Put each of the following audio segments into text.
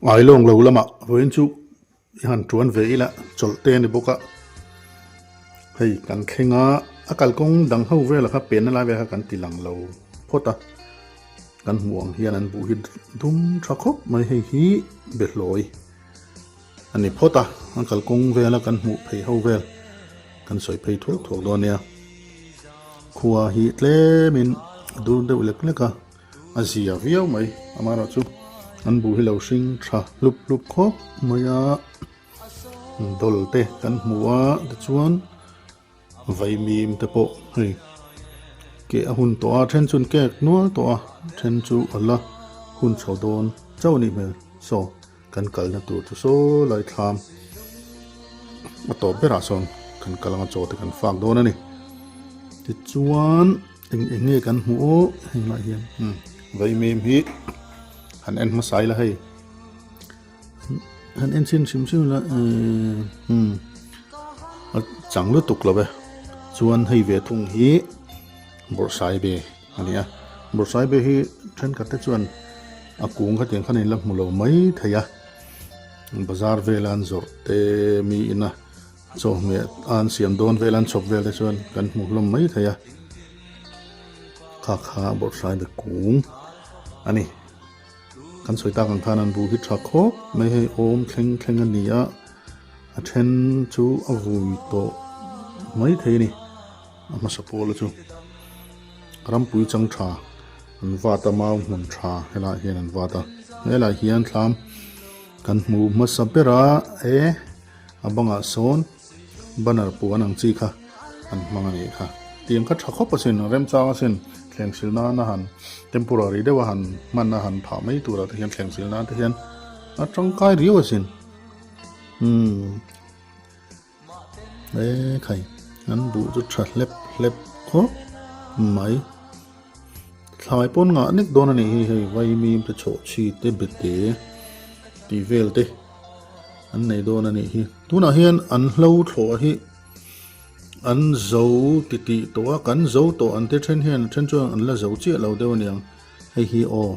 Ailawng lo lamah vawiin chu i han tuan ve ila chawlh te a ni bawk a, hei kan thleng a, a kalkawng dang ho vela kha penna lai vel kha kan ti lang lo phawt a, kan hmuh ang hian an buh hi dum tha khawp mai hei hi behlawi a ni phawt a, a kalkawng vela kan hmuh phei ho vel kan sawi phei thuak thuak dawn nia, khua hi tlemin a dur deuh lek lek a. A zia viau mai amaherawh chu an buh hi lo hring tha hlup hlup khawp mai a dawl te kan hmu a tichuan vaimim te pawh hei keh a hun tawh a then chu an kek nual tawh a then chu a la hun chho dawn chauh a nih hmel saw kan kalna tur chu saw lai thlam a tawp berah sawn kan kal anga chaw te kan fak dawn a ni tichuan. Eng eng nge kan hmuh aw heng lai hian umm vaimim hi han en hmasa ila hei han en chhin hrim hrim ila ehh umm a chang lutuk lo e chuan hei ve thung hi bawrhsai be a ni a bawrhsai be hi thenkhat te chuan a kung khatiang khan in la hmu lo mai thei a bazar vela an zawrh te mi ina. Chawhmeh a an siam dawn vel an chhawp vel te chuan kan hmu hlawm mai thei a, kha kha bawrhsai be kung a ni. Kan sawi tak ang khan an bu hi tha khawp mai hei awm thleng thleng a ni a, a then chu a vui tawh mai thei a ni a hmasa pawla chu. Rampui chang tha an vat a mau hmun tha helaiah hian an vat a, helaiah hian thlam kan hmu hmasa ber a e. A bangah sawn banner puan ang chi kha an hmang a nih kha. Tiang kha tha khawp asin, remchang asin, thleng sil nana han temporary deuh a han hman a han phah mai turah te hian thleng sil nan te hian a tangkai riau asin. Umm e khai an buh chu tha hlep hlep khawp mai. Thlai pawn ngah nek dawn a nih hi hei vaimim te chhawhchhi te bete tih vel te an nei dawn a nih hi. Tunah hian an hlo thlawh hi an zo ti tih tawh a kan zo tawh an ti then hian a then chuan an la zo chiah lo deuh a niang hei hi aw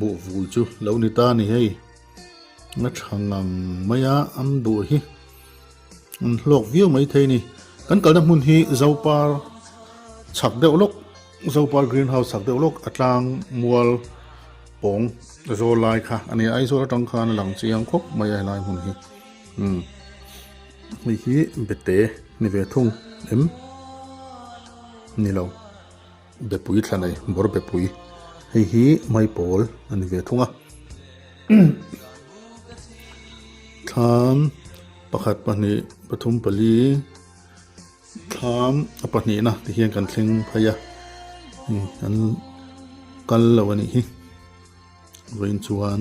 buh vui chu lo ni ta a ni hei a tha ngang mai a an buh hi. An hlawk viau mai thei a ni. Kan kalna hmun hi Zopar chhak deuh lawk, Zopar green house chhak deuh lawk a tlang mual pawng zawl lai kha a ni a. Aizawl atang khan a lang chiang khawp mai a helai hmun hi. Umm hei hi bete ni ve thung em ni lo bepui thla nei bawr bepui hei hi maipawl a ni ve thung a. Thlam pakhat pahnih pathum pali thlam a pahnihna ti hian kan thleng phei a an kal lo a nih hi vawiin chuan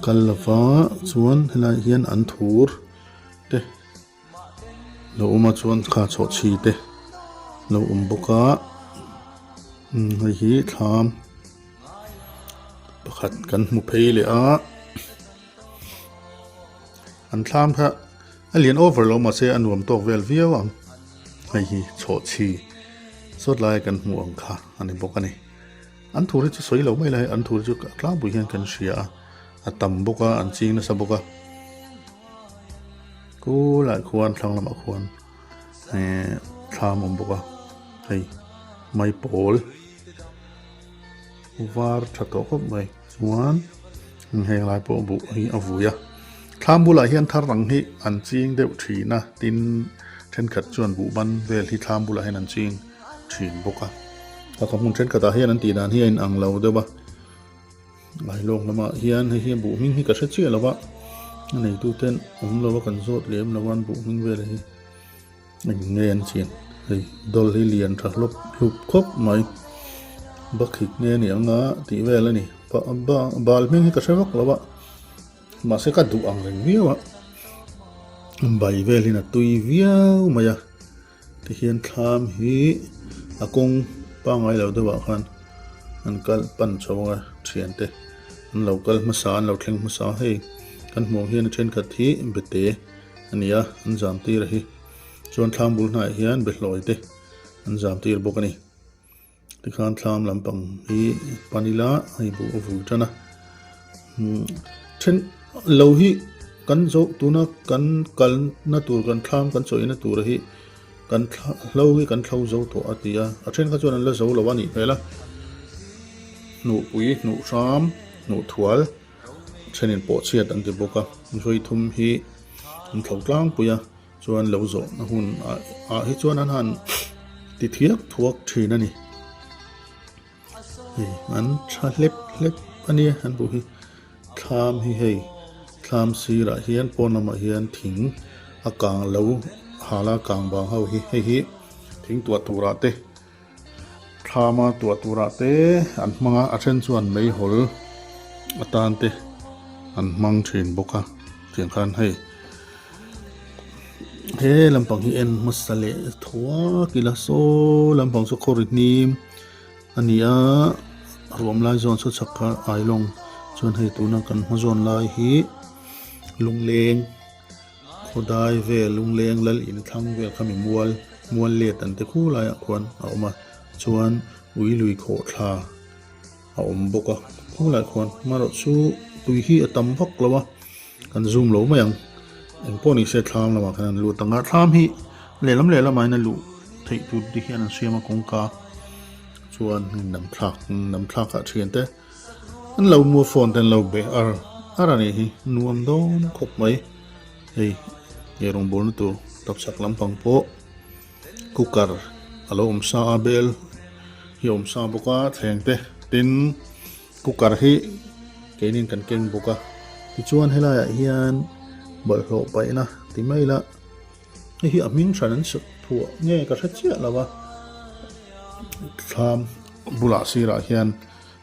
kal lova chuan helaiah hian an thur te. Lo awm a chuan kha chhawhchhi te lo awm bawk a umm hei hi thlam pakhat kan hmu phei leh a an thlam kha a lian over lo mahse a nuam tawk vel viau ang hei hi chhawhchhi sawt lai kan hmuh ang kha a ni bawk a ni an thur hi chu sawi lo mai la hei an thur chu tlangpui hian kan hria a a tam bawk a an ching nasa bawk a. Khulai khuan thlang lamah khuan ehh thlam a awm bawk a hei maipawl var tha tawh khawp mai chuan heng lai pawh buh hi a vui a thlam bulah hian thar ang hi an ching deuh thin a tin thenkhat chuan buh ban vel hi thlam bulah hian an ching thin bawk a a hmun thenkhatah hian an tih dan hi a inang lo deuh a. Lailawng lamah hian hei hi buh hming hi ka hre chiah lo a, a neitu ten awm lo a kan zawt lem lo a an buh hming vel hi eng nge an chin hei dawl hi lian tha hlawp hlup khawp mai bakhik nge ni ang a tih vel a ni bal hming hi ka hre vak lo a mahse ka duh ang reng viau a bai vel in a tui viau mai a. Tihian thlam hi a kawng pangngai lo deuhah khan an kal pan chho a thiante an lo kal hmasa an lo thleng hmasa a hei kan hmuh ang hian a thenkhat hi bete a ni a an zam tir a hi chuan thlam bul hnaiah hian behlawi te an zam tir bawk a ni tikhan thlam lampang hi pan ila hei buh a vui tan a. Then lo hi kan zo tuna kan kalna tur kan thlam kan chawihna tur hi kan hlo hi kan thlo zo tawh a ti a, a then kha chuan an la zo lo a nih hmel a, hnuhpui hnuh hram hnuh thual thenin pawh chhiat an ti bawk a, vawi thum hi an thlo tlangpui a chuan lo zawhna hun ah hi chuan an han ti thiak thuak thin a ni. Hei an tha hlep hlep a nia an hmuh hi thlam hi hei thlam sirah hian pawn lamah hian thing a kang lo hala kang vang ho hi hei hi thing tuah turah te thlama tuah turah te an hmang a a then chuan meihawl atan te an hmang thin bawk a tiang khan hei he lampang hi en hmasa leh thuak ila saw lampang chu khaw ri hnim. A ni a, ruam lai zawn saw chhak kha Ailawng chuan hei tuna kan hma zawn lai hi Lungleng khawdai vel Lungleng lal in thlang vel kha mi mual mual let an ti khu laiah khuan a awm a chuan ui lui khawh thla a awm bawk a khu laiah khuan amaherawh chu tui hi a tam vak lo a kan zoom lo mai ang engpawh ni se thlam lamah khan an lut ang a thlam hi lehlam lehlam ah hian a luh theih tur te hian an siam a kawngka chuan nam thlak nam thlak ah thian te an lo mua phone te an lo be ar ar a nih hi nuam dawn khawp mai hei nge rawngbawlna tur tapchhak lampang pawh cooker a lo awm sa a bel hi a awm sa bawk a thleng te tin. Cooker hi keinin kan keng bawk a, tichuan helaiah hian bawlhhlawh paihna ti mai ila hei hi a hming hran an sut phuah nge ka hre chiah lo a, thlam bulah sirah hian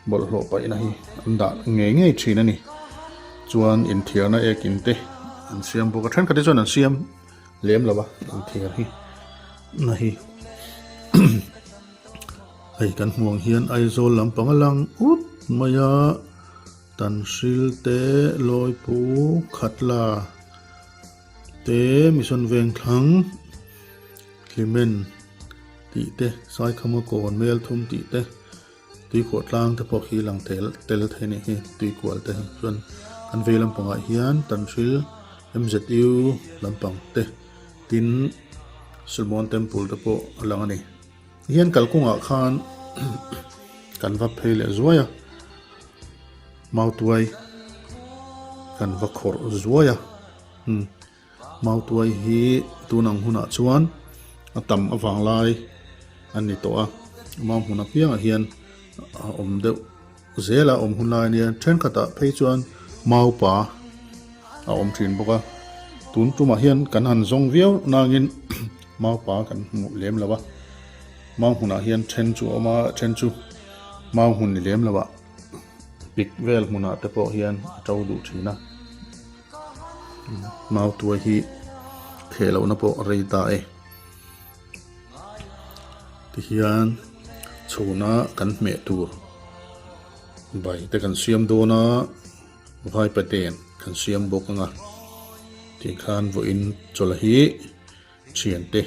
bawlhhlawh paihna hi an dah ngei ngei thin a ni, chuan inthiarna ekin te an siam bawk a thenkhat hi chuan an siam lem lo a inthiar hi na hi. Hei kan hmuh ang hian Aizawl lampang a lang ut mai a, Tanhril te, Lawipu, Khatla te, Mission Vengthlang, Hlimen tih te, Saikhama kawn Melthum tih te, Tuikhuah tlang te pawh khi lang tel tel thei a nih hi, Tuikual te hi chuan kan vei lampangah hian Tanhril MZU lampang te tin Sulmuan Temple te pawh a lang a ni. Hian kalkawngah khan kan va phei leh zuai a, mautuai kan va khawrh zuai a, umm mautuai hi tun ang hunah chuan a tam avang lai a ni tawh a, mau hmun apiangah hian a awm deuh zel a awm hun lai ania thenkhatah phei chuan maupa a awm thin bawk a tun tumah hian kan han zawng viau nangin maupa kan hmuh lem lo a mau hmunah hian then chu a awm a then chu mau hmun ni lem lo ah pik vel hmunah te pawh hian a to duh thin a mau tuai hi theh lohna pawh a rei ta e. Tihian chhuna kan hmeh tur bai te kan siam dawn a vaipaten kan siam bawk ang a tikhan vawiin chawlh hi thiante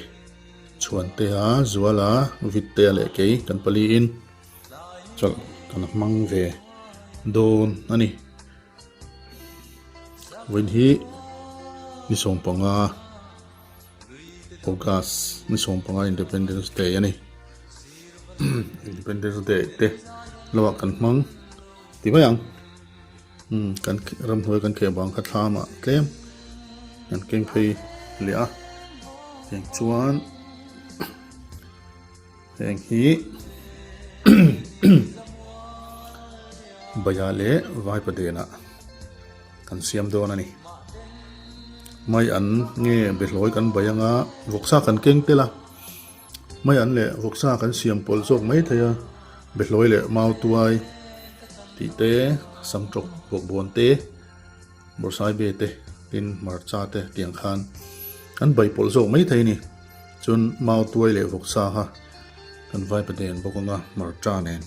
chhuantea Zuala Vittea leh kei kan paliin chawlh kan hmang ve dawn a ni. Vawiin hi ni 15. August ni 15 Independence Day a ni. Independence Day te lo ah kan hmang ti mai ang. Hmm, kan ramhnuai kan kheh bang kha thlam ah tlem kan keng phei leh a. Heng chuan heng hi Baya leh Vaipadenah kan siam dawn a ni. Mai an nge behlawi kan bai anga vawksa kan keng tel a, mai an leh vawksa kan siam pawlh zawk mai thei a, behlawi leh mau tuai tih te, samtawk bawkbawn te, bawrhsaibe te tin hmarcha te tiang khan kan bai pawlh zawk mai thei a ni. Chuan mau tuai leh vawksa kha kan vaipa den bawk anga hmarcha nen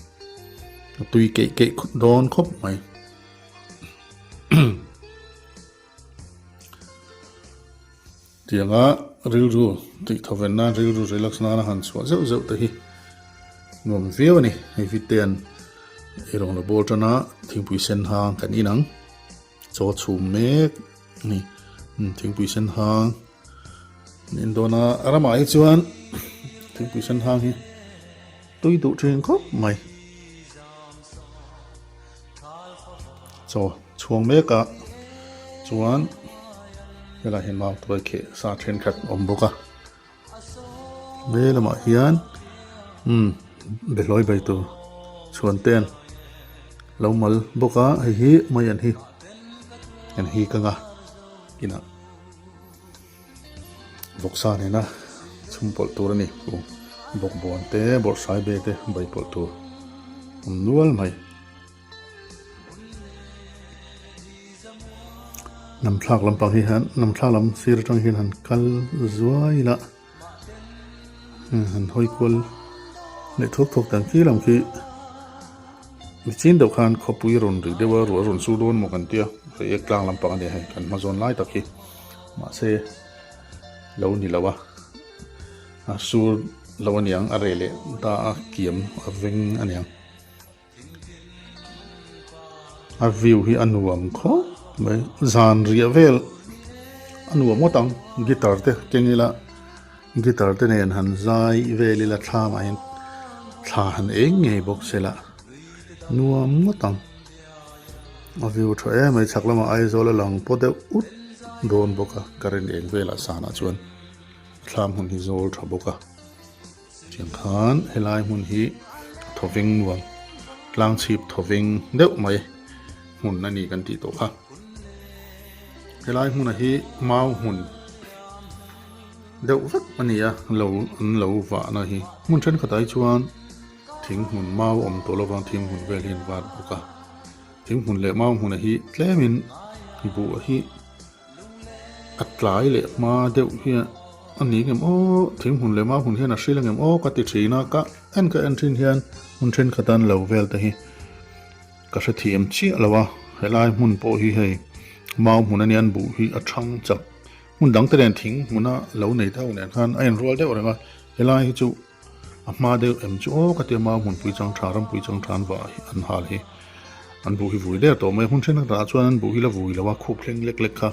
a tui keih keih dawn khawp mai. Tianga rilru tih thawven nan rilru relax nana han chhuah zeuh zeuh te hi nuam viau a ni. Hei vitean eirawng la bawl tana thingpui sen hang kan in ang. Chaw chhum mek a ni. Thingpui sen hang an en dawn a, a ramah hi chuan thingpui sen hang hi tui duh thin khawp mai. Chaw chhuang mek a chuan helaiah hian mau tuai kheh sa thenkhat a awm bawk a. Vei lamah hian umm behlawi bai tur chhuan te an lo mal bawk a hei hi mai an hi an hi ka nga inah vawksa nena chhum pawlh tur a ni bawkbawn te bawrhsai be te bai pawlh tur awm nual mai. Namthlak lampang hi hian namthlak lam sir atang hian han kal zuai ila han hawi kual leh thuak thuak dan khi lam khi nichin deuh khan khawpui rawn ri deuh a ruah rawn sur dawn maw kan tia reiek tlang lampang a nia hei kan hma zawn lai tak hi mahse lo ni lo a a sur lo aniang a reh leh ta a kiam a veng aniang. A view hi a nuam khawp mai zan riah vel a nuam ngawt ang guitar te keng ila guitar te nen han zai vel ila thlam ah hian thla han eng ngei bawk se la nuam ngawt ang a view tha em mai chhak lamah Aizawl a lang paw deuh ut dawn bawk a current eng velah sanah chuan thlam hmun hi zawl tha bawk a. Tiang khan helai hmun hi thawveng nuam tlang chhip thawveng deuh mai hmun a ni kan tih tawh kha. Helai hmuna hi mau hmun deuh vek a ni a lo an lo vahna hi hmun thenkhatah hi chuan thing hmun mau awm tawh lovang thing hmun vel hi an vat bawk a thing hmun leh mau hmuna hi tlemin buh hi. A tlai leh hma deuh hian a ni ngem aw thing hmun leh mau hmun hian a hril angem aw ka ti thin a ka en ka en thin hian hmun thenkhat an lo vel te hi ka hrethiam chiah lo a helai hmun pawh hi hei mau hmun a nia an buh hi a thang chak hmun dang te nen thing hmuna lo nei deuh nen khan a inrual deuh reng a helai hi chu A hma deuh em chu aw ka tia mau hmunpui chang tha rampui chang tha an vah hi an hal hi an buh hi vui der tawh mai a hmun thenkhat ah chuan an buh hi la vui lo a khup thleng lek lek kha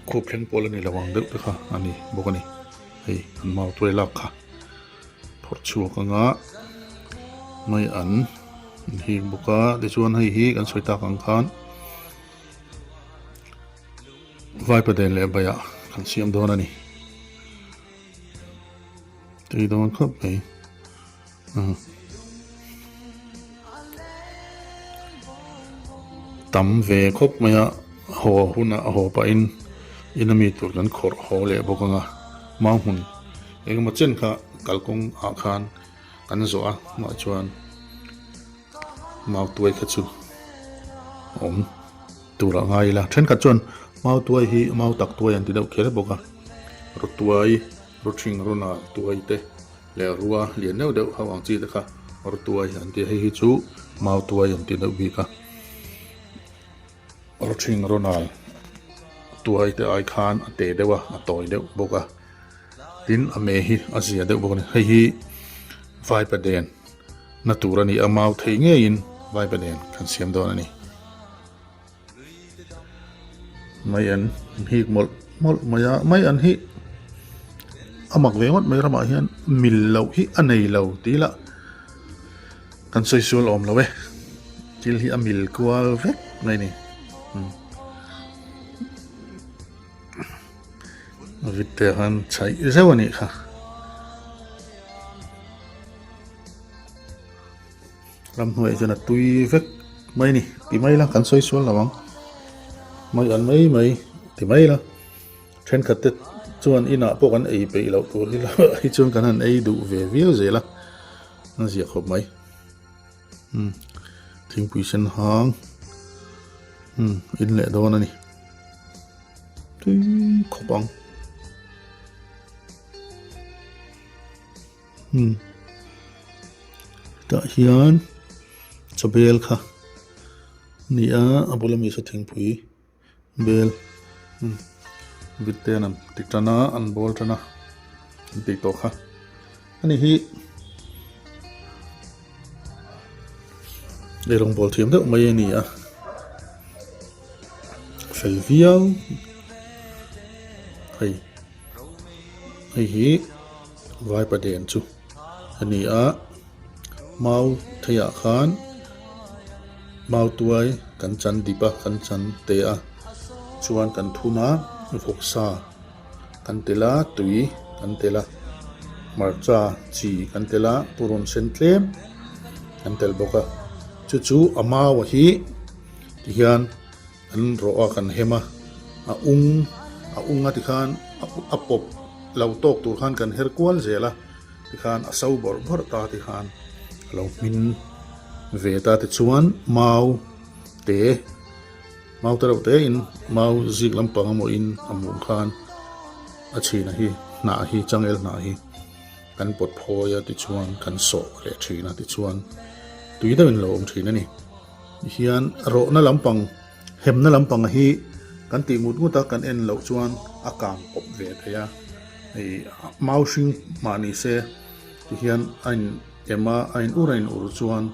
khup thleng pawh la ni lo ang deuh te kha a ni bawk a ni hei an mau tuai lak kha phawrh chhuak anga mai an hik bawk a tichuan hei hi kan sawi tak ang khan vaipaden leh baiah kan siam dawn a ni. Tui dawn khawp mai tam ve khawp mai a haw hunah a haw pahin in ami tur kan khawrh haw leh bawk ang a mau hmun engemaw chen kha kalkawng ah khan kan zawh a mah chuan mau tuai kha chu a awm tur ah ngai ila thenkhat chuan mau tuai hi mau tak tuai an ti deuh kher bawk a rawtuai. Rawthing rawn ah tuai te leh rua lian deuh deuh ho ang chi te kha rawtuai an ti a hei hi chu mau tuai an ti deuh bik a rawthing rawn ah tuai te ai khan a te deuh a a tawi deuh bawk a tin a me hi a zia deuh bawk a ni hei hi vaipaden na tur a ni a mau thei ngeiin vaipaden kan siam dawn a ni. Mai an hik mawlh mawlh mai a mai an hi a mak ve ngawt mai ramah hian mil loh hi a nei lo tih lah kan sawi sual awm lo e thil hi a mil kual vek mai a ni vit te khan chhaih zeuh a nih kha. Ramhnuaiah chuan a tui vek mai a ni ti mai ila kan sawi sual lo ang mai an mai mai ti mai ila thenkhat te chuan inah pawh kan ei peih loh tur hi hi chuan kan han ei duh ve viau zel a an ziah khawp mai umm thingpui sen hang umm in leh dawn a ni tui khawp ang. Hmm tah hian chawbel kha a ni a a bula mi saw thingpui bel hmm vit te an ti tan a an bawl tan a an tih tawh kha ani hi eirawng bawl thiam deuh mai a ni a. fel viau hei hei hi vaipaden chu a ni a mau theiah khan mau tuai kan chan dip a kan chan te a chuan kan thun a vawksa kan tel a tui kan tel a hmarcha chi kan tel a purun sen tlem kan tel bawk a chu chu a mau a hi tihian kan rawh a kan hem a a ung a ung a tikhan a pawp lo tawk tur khan kan her kual zel a tikhan a so bawrh bawrh ta tikhan a lo hmin ve ta tichuan mau te. Mau te reuh te in mau zik lampang emaw in a mum khan a chhina hi hnah hi changel hnah hi kan pawt phawi a tichuan kan sawh leh thin a tichuan tui deuh in lo awm thin a ni. Tihian rawhna lampang hemna lampang hi kan tih ngut ngut a kan en loh chuan a kang pawp ve thei a ih mau hring mah ni se tihian a in em a a in ur a in ur chuan.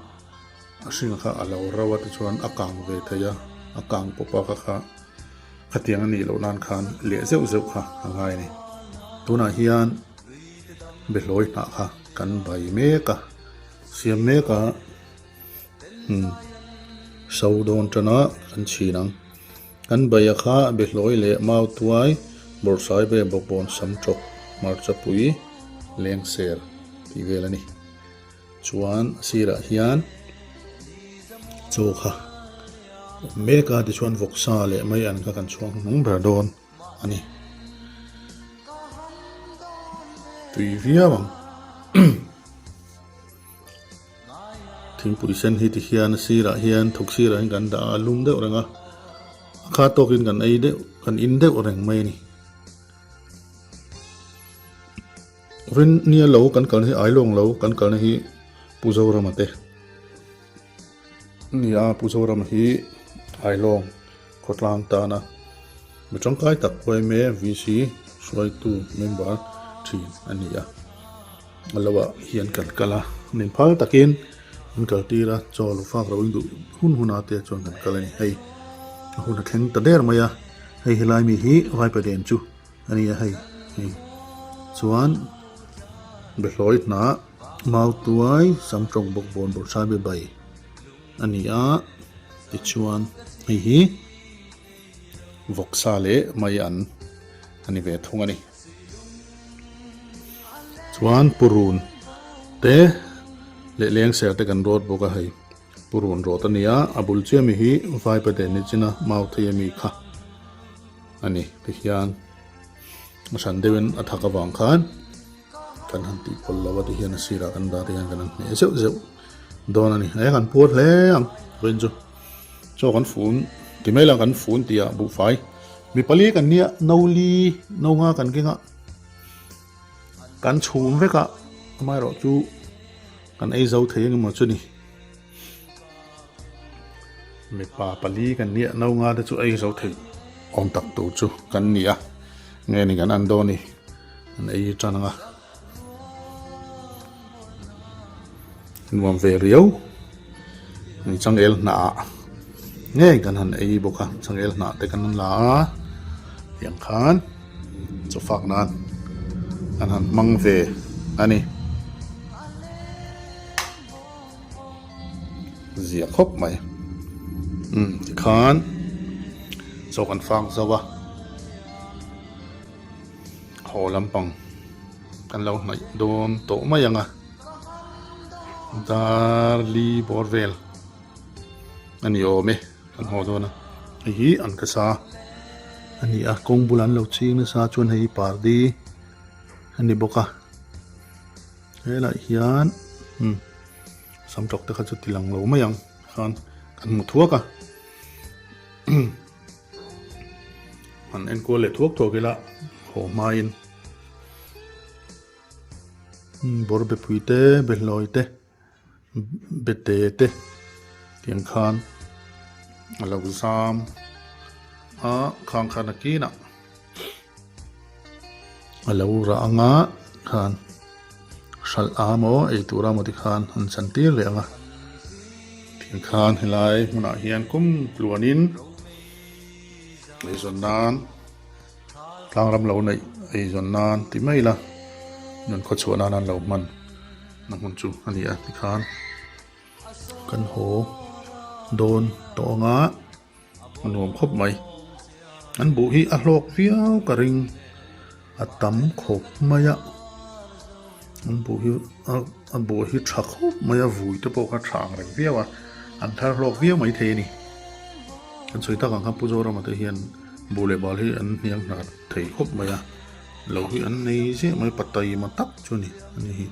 A hringa kha a lo ro a tichuan a kang ve thei a, a kang pawp a ka kha khatiang a nih loh nan khan leh zeuh zeuh kha a ngai a ni. Tunah hian behlawi hnah kha kan bai mek a, siam mek a, umm so dawn tan a kan chhin ang. Kan bai a kha behlawi leh mau tuai bawrhsai ve bawkbawn sam tawk hmarchapui lengser tih vel a ni. Chuan a sirah hian chaw kha awm mek a tichuan vawksa leh mai an kha kan chhuang hnung ber dawn a ni. Tui viau ang. Thingpui sen hi tihian a sirah hian thuk sirah hian kan dah a, a lum deuh reng a, a kha tawkin kan ei deuh kan in deuh reng mai a ni. Rinnia lo kan kalna hi Ailawng lo kan kalna hi Pu Zorama te a ni a, Pu Zorama hi Ailawng khawtlang tana mi tangkai tak yma VC hruaitu member thin a ni a, a lo ah hian kan kal a, min phal takin an kal tir a, chaw lo fak lo in duh hun hun a te chuan kan kal a ni, hei a hun a thleng ta der mai a, hei helai mi hi Vaipaden chu. A ni a hei hei chuan behlawi hnah mau tuai sam tawng bawk bawn bawrhsai be bai a ni a tichuan hei hi vawksa leh mai an a ni ve thung a ni chuan purun te leh lengser te kan rawt bawk a hei purun rawt a ni a a bul chiah mi hi vaipaden ni china mau thei ami kha. A ni, tihian a hran deuhin a thak avang khan kan han tih pawlh lo a tihian a sirah kan dah tihian kan han hneh zeuh zeuh dawn a ni. He kan puar hle ang vawiin chu chaw kan fun ti mai lah kan fun tih ah buhfai mi pali kan nia no li no nga kan keng a kan chhum vek a amaherawh chu kan ei zo thei engemaw chu ni. Mipa pali kan nia no nga te chu ei zo thei awm tak tur chu kan ni a nge ni kan an dawn ni an ei tan anga nuam ve riau ni changel hnah ah nge kan han ei bawk a changel hnah te kan la a tiang khan chaw fak nan kan han hmang ve a ni. Zia khawp mai umm tikhan chaw kan fak zo a haw lampang kan lo hnaih dawn tawh mai ang a dar li bawr vel a ni awm e kan haw dawn a hei hi an ka sa a ni a kawng bulah an lo ching nasa chuan hei hi pardi a ni bawk a. Helaiah hian umm sam tawk te kha chu ti lang lo mai ang khan kan hmu thuak a han enkual leh thuak thuak ila haw hmain umm bawrbe pui te behlawi te bete te tiang khan a lo zam a khang khan a kinah. A lo rah anga khan hralh a maw ei tur a maw tikhan an chan tir leh ang a tin khan helai hmunah hian kum tluanin. Eizawn nan tlangram lo neih eizawn nan ti mai ila nun khawchhuah nan an lo hman na hmun chu a ni a tikhan kan haw dawn tawh ang a a nuam khawp mai an buh hi a hlawk viau ka ring a tam khawp mai a an buh hi a buh hi tha khawp mai a vui te pawh kha tha ang reng viau a an thar hlawk viau mai thei a ni an sawi tak ang khan Pu Zorama te hian buh leh bal hi an hniang hna thei khawp mai a lo hi an nei ziah mai pataima tak chu a ni a ni hi.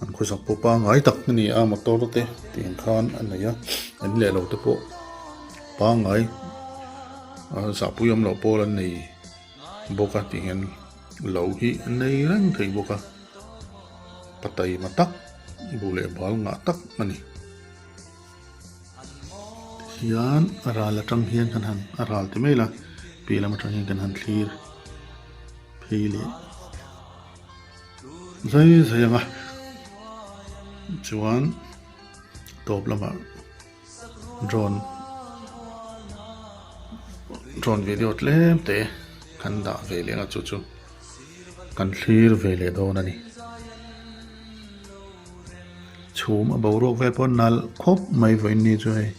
An khawsak pawh pangngai tak a ni a motor te tih ang khan a nei a an leh lo te pawh pangngai a zahpui awm loh pawl an nei bawk a tih hian lo hi an nei reng thei bawk a pa taima tak buh leh bal ngah tak a ni tihian a ral atang hian kan han a ral ti mai la piah lam atang hian kan han thlir phei leh. Zai zai ang a chuan tawp lamah drone drone video tlem te kan dah ve leh ang a chu chu kan thlir ve leh dawn a ni chhum a boruak vel pawh nalh khawp mai vawiin ni chu hei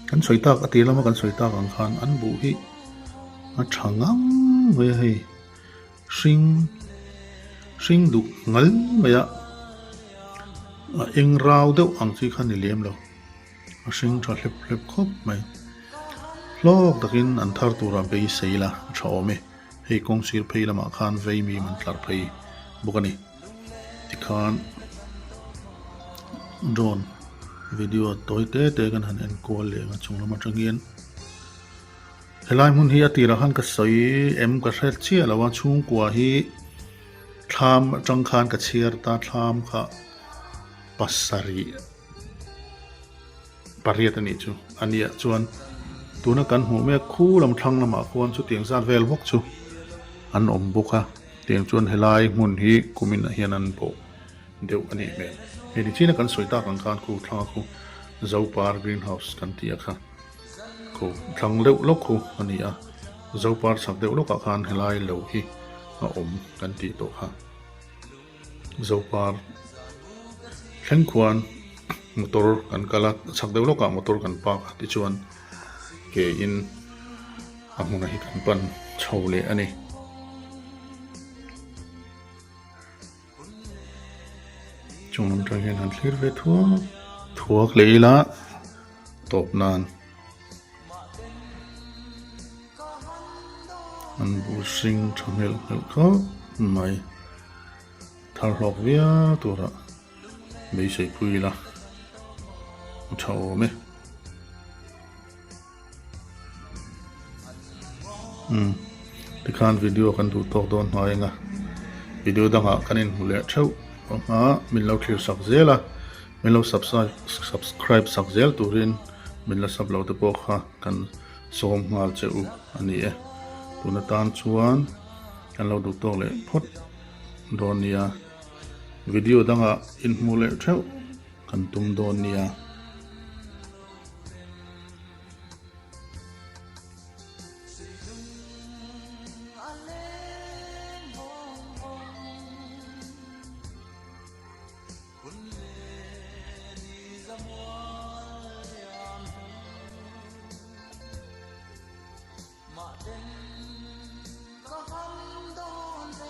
kan sawi tak a tir lama kan sawi tak ang khan an buh hi a tha ngang mai a hei. Hring hring duk ngal mai a, a eng rau deuh ang chi kha ni lem lo, a hring tha hlep hlep khawp mai. Hlawk takin an thar tura beisei la a tha awm e, hei kawng sir phei lamah khan vei mi man tlar phei bawk a ni. Tikhan drone video tawi te te kan han enkual leh ang a chung lam atang hian. Helai hmun hi a tirah khan ka sawi em ka hre chiah lo a chhungkua hi thlam atang khan ka chhiar ta thlam kha pasarih pariat a nih chu a nia chuan tuna kan hmuh mek khu lam thlang lamah khuan chutiang zat vel bawk chu an awm bawk a tiang chuan helai hmun hi kumin ah hian an bawh deuh a nih hmel hei ni china kan sawi tak ang khan khu thlang khu Zopar green house kan tih a kha. Khu thlang deuh lawk khu a ni a, Zopar chhak deuh lawkah khan helai lo hi a awm kan tih tawh kha. Zopar thleng khuan motor kan kal a, chhak deuh lawkah motor kan park a tichuan ke in a hmunah hi kan pan chho leh a ni. Chung lam tang hian han thlir ve thuak thuak leh ila tawp nan an bul hring tha nghelh nghelh khawp mai thar hlawk viau turah beisei pui ila a tha awm e. Umm tikhan video kan duh tawk dawn hnuai eng a video dangah kan inhmu leh theuh ang a min lo thlir sak zel a min lo subscribe sak zel turin min la sub lo te pawh kha kan sawm nghal che u a ni e tun atan chuan kan lo duh tawk leh phawt dawn nia video dangah inhmu leh theuh kan tum dawn nia.